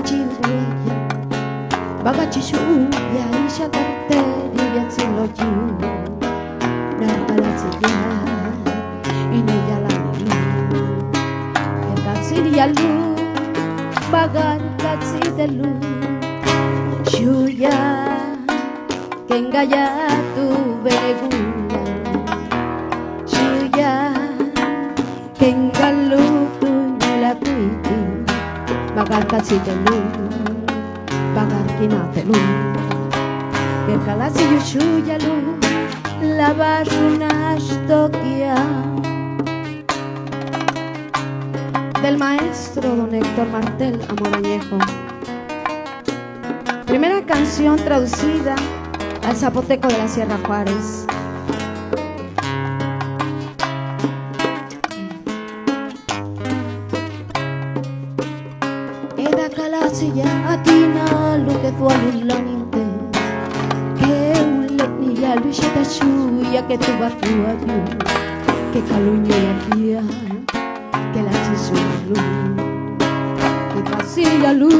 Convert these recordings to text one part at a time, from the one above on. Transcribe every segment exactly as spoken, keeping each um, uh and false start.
Chi hueya, bagachiꞌ xuya, ixaca te ribiaꞌ tsiloꞌ dxiu, napa latsiꞌ diaꞌ ineyaꞌ lani lú. Que casi riaꞌ lú, bagarca tsiꞌ de lú, xuya, que nga yaꞌ tu beneꞌ gula, xuya, que nga lú tu ñula cuiti, bagarca tsiꞌ de lú, bagarca nate lú. Que calachi yuxhuya lú, labaxu naxtoquiaꞌ. Del maestro don Héctor Martel Amor Añejo. Primera canción traducida al zapoteco de la Sierra Juárez. Eda calachiꞌ yaꞌ, ati naluꞌ que zualuꞌ lani nte, que uleꞌniꞌ yaꞌ luiꞌ xheta chuyaꞌ que tu bacuaꞌ diu, que ca lu ñuaꞌ quiaꞌ, que lachiꞌ zualuꞌ, que casi yaꞌ lú,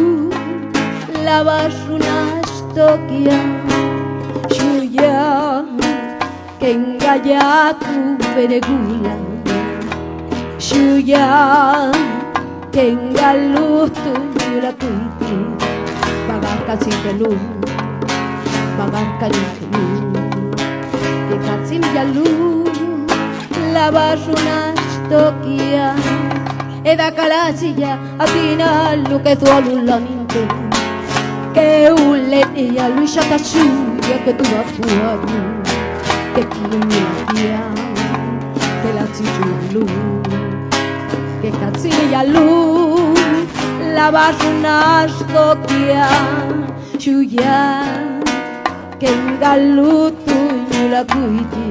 labaxu naxtoquiaꞌ, xuyaꞌ, que nga yaꞌ tu beneꞌ gula, xuyaꞌ, que nga lú tu ñula cuiti, bagarca tsiꞌ de lú, bagarca nate lú. Que casi yaꞌ lú, labaxu naxtoquiaꞌ. Eda calachiꞌ yaꞌ, ati naluꞌ que zualuꞌ lani nte, que uleꞌniꞌ yaꞌ luiꞌ xheta chuyaꞌ que tu bacuaꞌ diu, que ca lu ñuaꞌ quiaꞌ, que lachiꞌ zualuꞌ, que casi yaꞌ lú, labaxu naxtoquiaꞌ, xuyaꞌ, que nga lú tu ñula cuiti,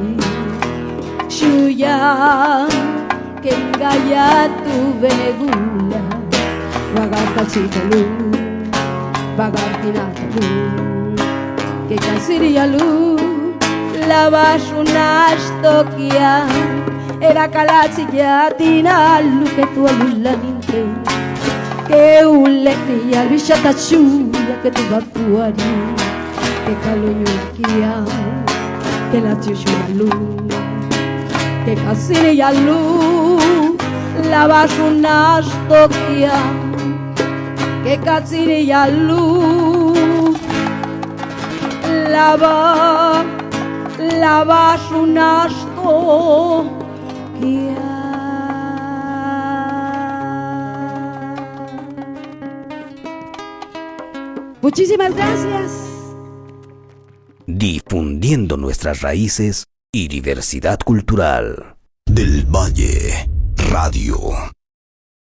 xuyaꞌ, que nga yaꞌ tu beneꞌ gula, bagarca tsiꞌ de lú, bagarca nate lú. Que casi riaꞌ lú, labaxu naxtoquiaꞌ. Eda calachiꞌ yaꞌ, ati naluꞌ que zualuꞌ lani nte, que uleꞌniꞌ yaꞌ luiꞌ xheta chuyaꞌ que tu bacuaꞌ diu, que ca lu ñuaꞌ quiaꞌ, que lachiꞌ zualuꞌ, que casi yaꞌ lú, labaxu naxtoquiaꞌ. Que casi yaꞌ lú, laba, labaxu naxtoquiaꞌ. Muchísimas gracias. Difundiendo nuestras raíces y diversidad cultural. Del Valle Radio.